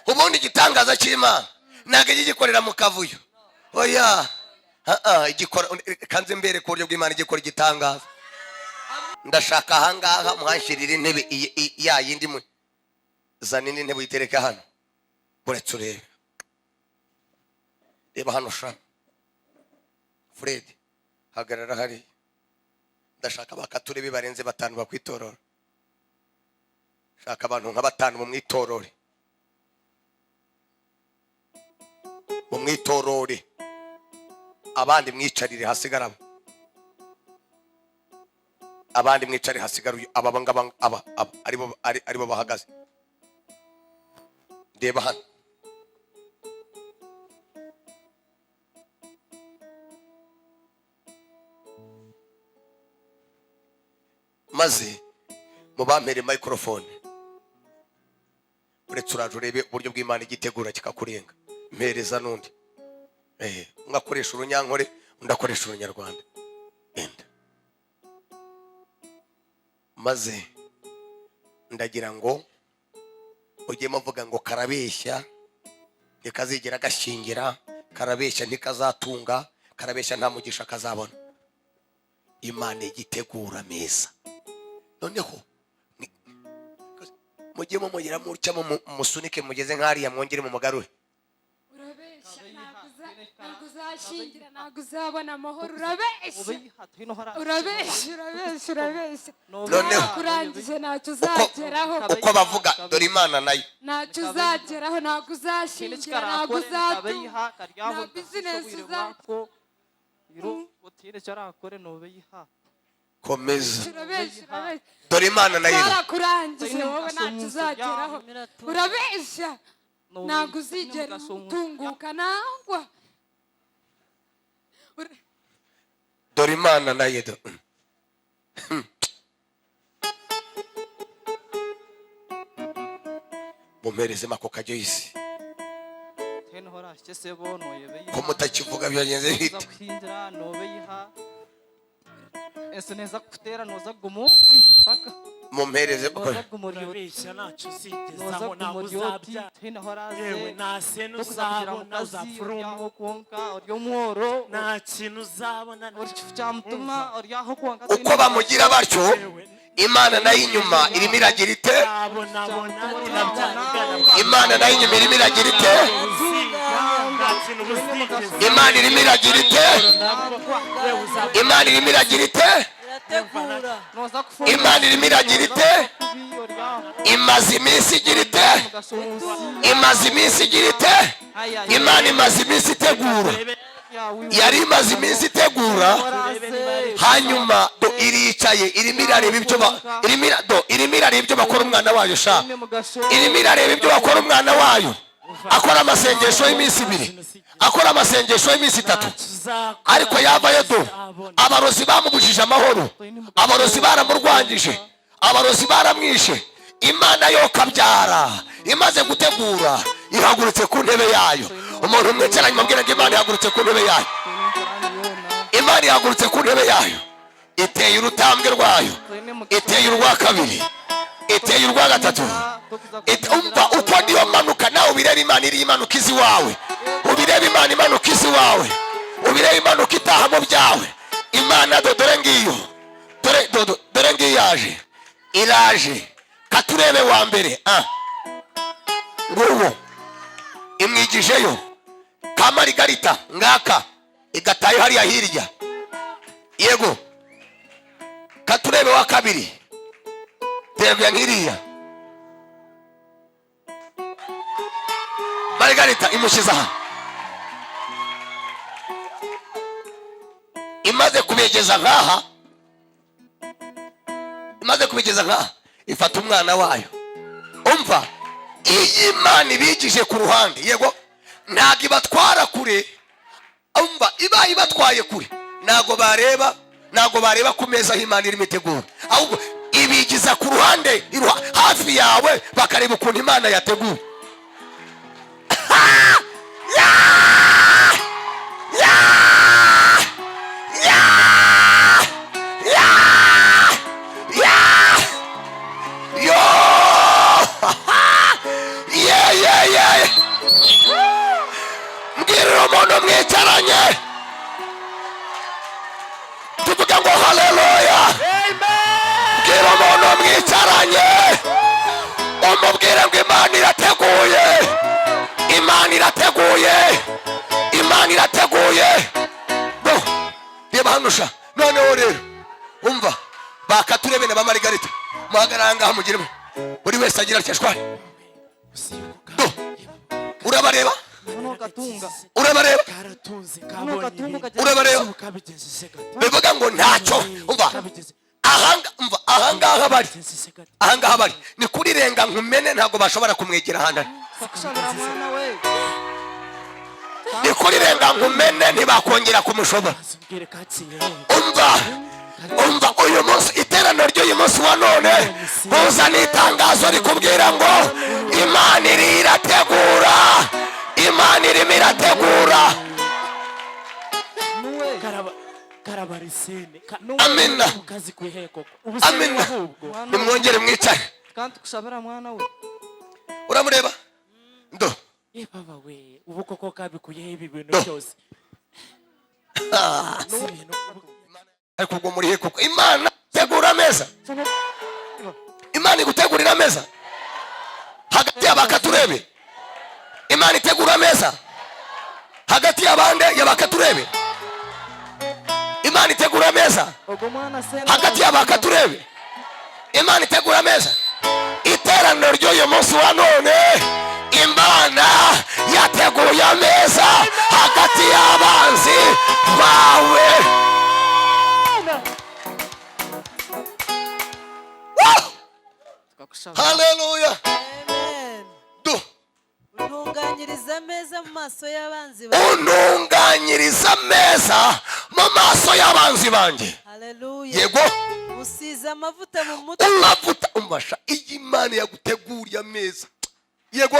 Ubundi igitangaza cy'Imana ntabwo ijya igikorera mu kavuyo, oya. Igikora kanze mbere ku buryo bw'Imana igikora igitangaza. Ndashaka ahangaha muhanshyirira intebe ya yindi mwe, zana indi ntebe uyitereke hano. Uretse urebe, reba hano sha Fred, hagarara hariya. Ndashaka bakaturebe barenze batanu bakwitorora. Shaka abantu nka batanu mumwitorore, mumwitorore, abandi mwicarire hasigara abo, abandi mwicare hasigara uyu, aba ngaba, aba aribo, aribo bahagaze. Ndeba hano, maze mubampere microphone. Uretse uraje urebe uburyo bw'Imana igitegura kikakurenga. Mpereza n'undi, umwe akoresha urunyankore, undi akoresha urunyarwanda. Enda maze ndagira ngo ujye muvuga ngo karabeshya ntikazigera gashyingira, karabeshya ntikazatunga, karabeshya nta mugisha kazabona. Imana igitegura meza. Noneho mujye mumugira mutya, musunike mugeze nk'hariya, mwongere mumugarure. Urabeshya, ntabwo uzashyingira, ntabwo uzabona amahoro. Urabeshya, urabeshya, urabeshya, urabeshya. Noneho kurangije ntacyo uzageraho. Uko bavuga, dore Imana nayo. Ntacyo uzageraho, ntabwo uzashyingira, ntabwo uzatunga, nta bizinesi uzakora. Komeza. Urabeshya, urabeshya. Dore Imana nayo. Twarakurangije wowe, ntacyo uzageraho. Urabeshya, ntabwo uzigera utunguka nangwa. Dore Imana nayo. Mumpereze mako kajyoyisi ko mutakivuga, byagenze bite? Mumpereze. Urabeshya, ntacyo uzigezaho, ntabwo uzabyara, yewe nta sena uzabona, uzapfa nta kintu uzabona. Uko bamugira batyo, Imana nayo inyuma irimo iragira ite? Uzabonabona nunabyara ubwana bwawe. Imana nayo inyuma irimo iragira ite? Nta kintu uzigezaho. Imana irimo iragira ite? Yewe uzapfa. Imana irimo iragira ite? Imana irimo iragira ite? Imaze iminsi igira ite? Imaze iminsi igira ite? Imana imaze iminsi itegura, yari imaze iminsi itegura. Hanyuma do iricaye, irimo irareba ibyo do irimo irareba ibyo bakora umwana wayo sha. Irimo irareba ibyo bakora umwana wayo, akora amasengesho y'iminsi 2, akora amasengesho y'iminsi 3, ariko yavayo do abarozi bamubujije amahoro, abarozi baramurwanyije, abarozi baramwishe. Imana yo kabyara imaze gutegura, ihagurutse ku ntebe yayo. Umuntu mwicaranye mubwira ngo Imana ihagurutse ku ntebe yayo. Imana ihagurutse ku ntebe yayo, iteye urutambwe rwayo, iteye urwa kabiri, iteye urwa gatatu. Umva uko niyo manuka nawe ubireba, Imana iri imanuka izi wawe, ubireba Imana imanuka izi wawe, ubireba imanuka itaha mu byawe. Imana do dore ngiyo, dore do, dore ngiyo yaje, iraje. Katurebe wa mbere, nguwo imwigijeyo ka Marigarita ngaka igataye hariya hirya. Yego, katurebe wa kabiri, terwa nkiriya Marigarita imushyize aha. Imaze kubegeza nkaha, imaze kubegeza nkaha, ifata umwana wayo. Umva, iyi Imana ibigije ku ruhande, yego ntabwo ibatwara kure. Umva, ibaye ibatwaye kure ntabwo bareba, ntabwo bareba ku meza aho Imana irimo itegura, ahubwo ibigiza ku ruhande, hafi yawe, bakareba ukuntu Imana yateguye. Mbwirira umuntu mwicaranye, tuvuge ngo haleluya. Bwira umuntu mwicaranye, umubwire ngo Imana irateguye, Imana irateguye, Imana irateguye. Bo reba hano sha. Noneho rero umva, bakaturebe na ba Marigarita, muhagarara ngaha, mugire buri wese agira atya shwari. Do, urabareba? Noneho gatunga. Urabareba? Karatunze. Noneho gatunga Kabonye. kagera. Urabareba? Kabigenze gate? Bivuga ngo ntacyo. Umva ahanga, umva ahangaha bari, ahangaha bari ni kuri renga nkumene, ntabwo bashobora kumwegera ahantu ari. Kakushabira mwana we. Ni kuri renga nkumene, ntibakongera kumushobora. Mbwire kaciye. Umva, umva, uyu munsi, iteraniro ry'uyu munsi wa none, uzana itangazo rikubwira ngo Imana iri irategura, Imana irimo irategura. Nuwe. Karaba karabarisene. Amina. Kazi kwihe koko? Amina. Ahubwo Nimwongere mwicare. Kandi kushabira mwana we. Uramureba ndo. Ye baba we, ubu koko kabikuyeho ibi bintu Do. byose? Si ibintu Ariko ubwo muri he koko? Imana tegura ameza, Imana igutegurira ameza hagati y'abakaturebe. Imana itegura ameza hagati y'abande? Y'abakaturebe. Imana itegura ameza Ubwo mwana sena. hagati y'abakaturebe. Imana itegura ameza. Iteraniro ry'uyu munsi wa none, Imana yateguye ameza hagati y'abanzi bawe. Woo! Tukakushabira. Haleluya. Amen. Du. Untunganyiriza ameza mu maso y'abanzi bawe. Untunganyiriza ameza mu maso y'abanzi banjye. Haleluya. Yego. Usize amavuta mu mutwe. Umavuta umasha. Iyo Imana yaguteguriye ameza, yego.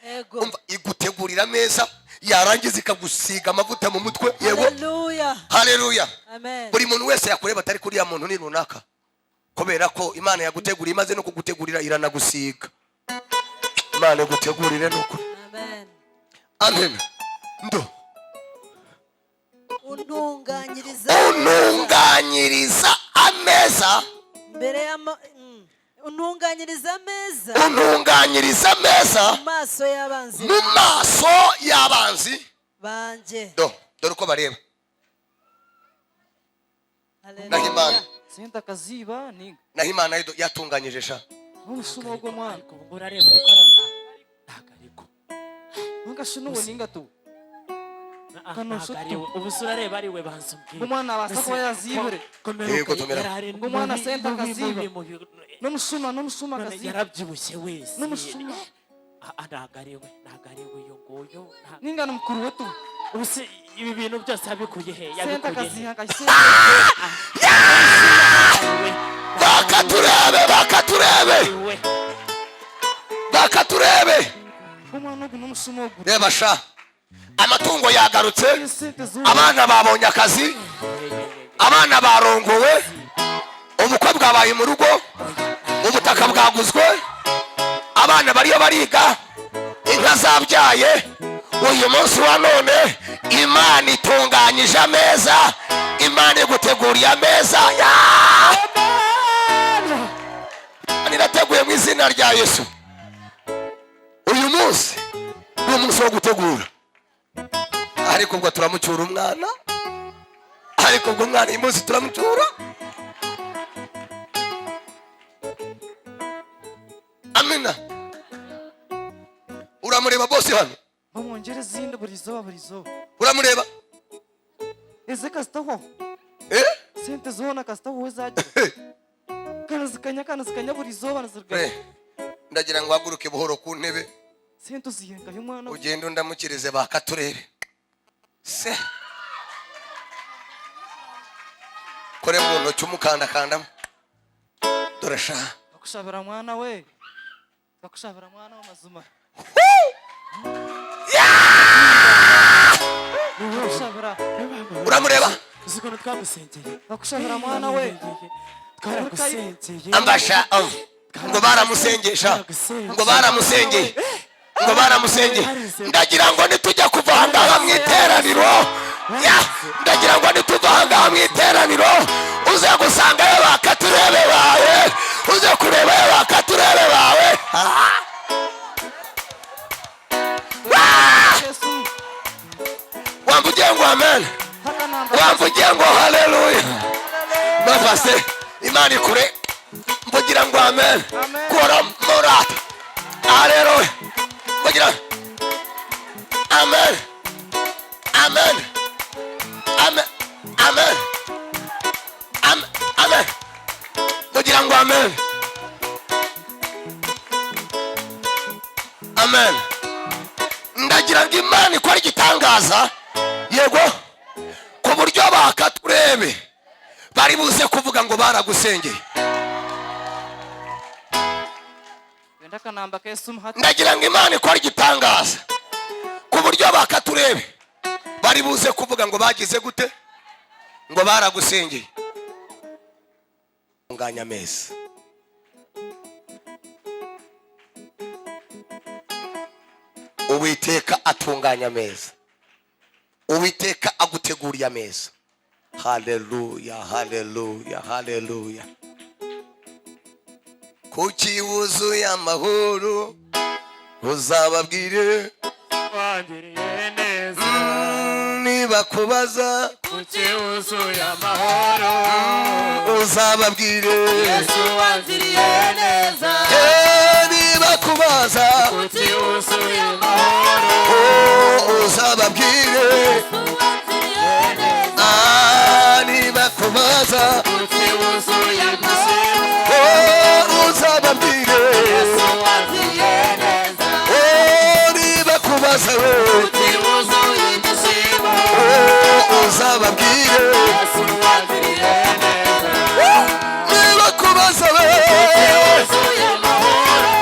Yego. Umva, igutegurira ameza, yarangiza ikagusiga amavuta mu mutwe, yego. Haleluya. Haleluya. Amen. Buri muntu wese yakureba atari kuriya muntu ni runaka, kubera ko Imana yaguteguriye, imaze no kugutegurira iranagusiga. Imana igutegurire nuko. Amen. Amen. Ndo. Untunganyiriza Untunganyiriza ameza. mbere y'ama untunganyiriza ameza Untunganyiriza ameza mu maso y'abanzi mu maso y'abanzi banjye. Do, dore uko bareba. Haleluya. Naho Imana Senta kaziba ni. naho Imana yatunganyije sha. N'umusuma w'ubwo mwana. Ariko ubu urareba, ariko ntabwo ariko. Ntugashinuwe ninga tu. Kano Ntabwo ari we. Ubu se urareba ari we? Banza umbwire. Umwana abasa kuba yazibure. Yego, tumira. Ubwo umwana senta akaziba. N'umusuma, n'umusuma None kaziba. yarabyibushye wese. N'umusuma. Ah, ah, ntabwo ari we, ntabwo ari we uyu nguyu. Ningana mukuru we tu. Ubu se ibi bintu byose yabikuye he? Senta Yabikuye he? kaziha kayisenta. We. Bakaturebe, bakaturebe. We. Bakaturebe. Umwana ugu n'umusuma ugu. Reba sha, amatungo yagarutse. Sente zuba. Abana babonye akazi, abana barongowe, ubukwe bwabaye mu rugo, ubutaka bwaguzwe, abana bariyo bariga, inka zabyaye. Uyu munsi wa none Imana itunganyije ameza, Imana iguteguriye ameza ya. Imana irateguye mu izina rya Yesu. Uyu munsi ni umunsi wo gutegura. Ariko ubwo turamucyura umwana, ariko ubwo umwana uyu munsi turamucyura. Amina. Uramureba bose hano. Bamwongere izindi buri zuba, buri zuba. Uramureba? Ese kasitaho. Eh. Sente zona kasitaho we zagira. Kanazikanya, kanazikanya buri zuba nazirga. Eh, ndagira ngo uhaguruke buhoro ku ntebe. Sente uziyenga y'umwana. Ugende undamukirize bakaturebe se, kore mu ntoki umukandakandamo. Dore sha. Bakushabira mwana we. Bakushabira mwana w'amazuma. Bakushabira. Uramureba? Uzi ukuntu twagusengeye? Bakushabira mwana we. Twaragusengeye. Ambasha, oh, ngo baramusengesha, ngo baramusengeye. Ngo baramusengeye. Ndagira ngo nitujya kuva ahangaha mu iteraniro ya, ndagira ngo nituva ahangaha mu iteraniro, uze gusangayo bakaturebe bawe, uze kurebayo bakaturebe bawe. Ah! Yesu. Wamvugiye ngo amen? Takanamba. Wamvugiye ngo haleluya? Bafase Imana ikure. Mvugira ngo amen. Amen. Kora murata, haleluya. Mvugira amen, amen, amen, amen, amen, amen. Mvugira ngo amen, amen. Ndagira ngo Imana ikora igitangaza, yego, ku buryo bakaturebe bari buze kuvuga ngo baragusengeye. Wenda kanamba kesu hati. Ndagira ngo Imana ikora igitangaza ku buryo bakaturebe bari buze kuvuga ngo bagize gute? Ngo baragusengeye. Tunganya ameza. Uwiteka atunganya ameza. Uwiteka aguteguriye ameza. Haleluya, haleluya, haleluya. Kuki wuzuye amahoro, uzababwire. Wangiriye neza. Niba kubaza Kuki wuzuye amahoro, uzababwire. Yesu wangiriye neza. Eh, niba kubaza Kuki wuzuye amahoro, oh, uzababwire. Ah, niba kubaza Kuki wuzuye ibyishimo, oh, uzababwire. Yesu wangiriye neza. Oh, niba kubaza we Kuki wuzuye ibyishimo, oh, uzababwire. Yesu wangiriye neza. Niba kubaza we Wuzuye amahoro,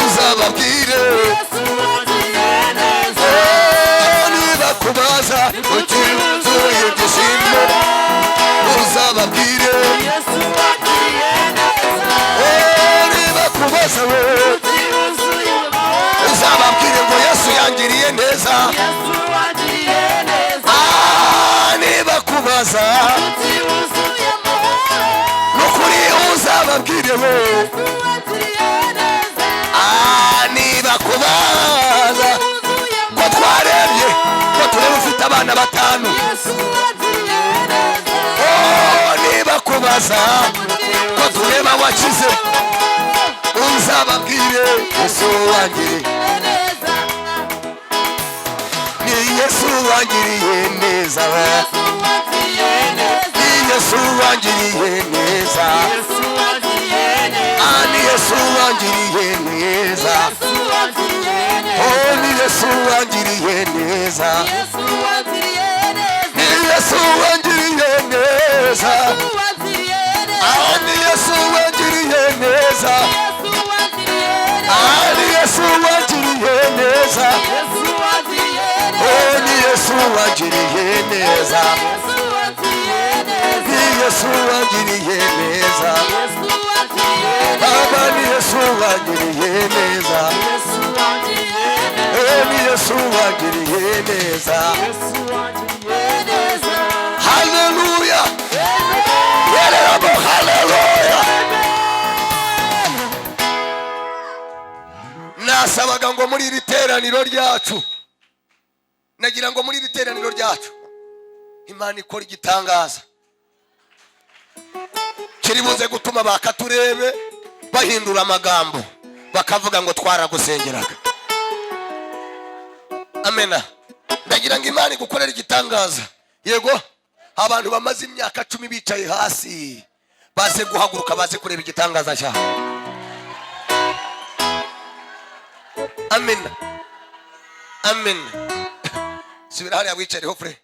uzababwire. Yesu wangiriye neza. Oh, niba kubaza uti wuzuye ibyishimo, uzababwire. Yesu wangiriye neza. Oh, niba kubaza we Kuki wuzuye amahoro, uzababwire ngo Yesu yangiriye neza. Yesu wangiriye neza. Ah, niba kubaza Kuki wuzuye amahoro, nukuri uzababwire we. Yesu wangiriye neza. Ah, niba kubaza Wuzuye ko twarebye, ko tureba ufite abana batanu. Yesu wangiriye neza. Oh, niba kubaza ko tureba wakize, uzababwire Yesu wangiriye Neza. ni Yesu wangiriye neza. Yesu wangiriye neza. Ni Yesu wangiriye neza. Yesu wangiriye neza. Ah, ni Yesu wangiriye neza. Yesu wangiriye neza. Oh, ni Yesu wangiriye neza. Yesu wangiriye neza. Ni Yesu wangiriye neza. Yesu wangiriye neza. Ah, ni Yesu wangiriye neza. Yesu wangiriye neza. Ah, ni Yesu wangiriye neza. Yesu wangiriye neza. Oh, ni Yesu wangiriye neza. Yesu wangiriye neza. Ni Yesu wangiriye neza. Yesu wangiriye neza. Baba, ni Yesu wangiriye neza. Yesu wangiriye neza. Oh, ni Yesu wangiriye neza. Yesu wangiriye neza. Haleluya. Yereramo haleluya. Nasabaga ngo muri iri teraniro ryacu, nagira ngo muri iri teraniro ryacu Imana ikora igitangaza kiri buze gutuma bakaturebe bahindura amagambo, bakavuga ngo twaragusengeraga. Amena. Ndagira ngo Imana igukorere igitangaza, yego, abantu bamaze imyaka 10 bicaye hasi baze guhaguruka, baze kureba igitangaza cyawe. Amena, amena. Subira hariya wicareho fure.